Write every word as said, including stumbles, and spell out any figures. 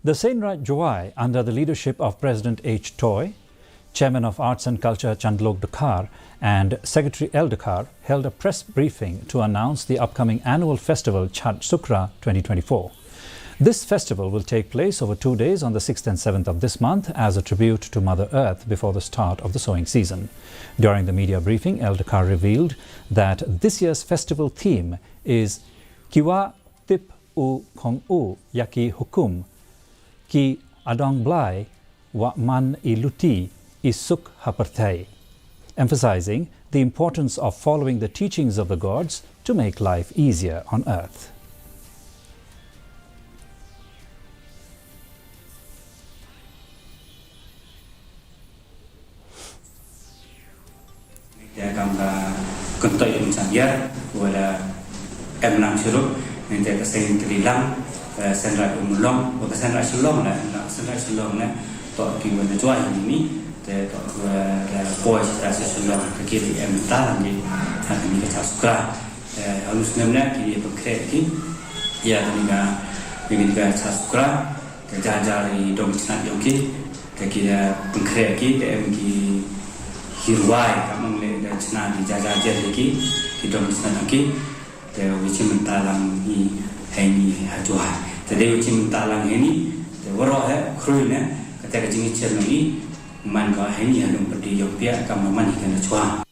The Seiñraij Jowai, under the leadership of President H. Toy, Chairman of Arts and Culture Chandlok Dkhar, and Secretary L. Dkhar, held a press briefing to announce the upcoming annual festival Chhat Sukra twenty twenty-four. This festival will take place over two days on the sixth and seventh of this month as a tribute to Mother Earth before the start of the sowing season. During the media briefing, L. Dkhar revealed that this year's festival theme is Ki Wah Tip U Khong U Ïa Ki Hukum, Ki Adong Blai Wah Man I Luti I Suk Ha Pyrthei, emphasizing the importance of following the teachings of the gods to make life easier on earth. Te kam ka kyntoit um chang ïa, wala em lang shurup, ngan te ka seng kri lang, eh, Seiñraij Umlong, wa ka Seiñraij Shillong la, em lang Seiñraij Shillong la, to ki wan na Jowai ni ni, te to ki wa da poi sa Shillong, ka kiri em ta lang ni, ha ni ka Chhat Sukra. Te ha u snem ne, ki ïa pynkhreh ki, ïa ka ni ka, ïa ka ni ka Chhat Sukra, te jar jar i dong chnat yong ki, te ki da pynkhreh ki, te em ki hi rwai, ka mang le da chnat i jar jar jer ki, ki dong chnat yong ki, te wi chi mynta lang i hei ni ha Jowai. Te dei wi chi mynta lang hei ni, te waroh he, khrui ne, ka te ka jingïachier nong i, man ka hei ni ha dong pyrdi yong pia, ka ma man hi ka na Jowai.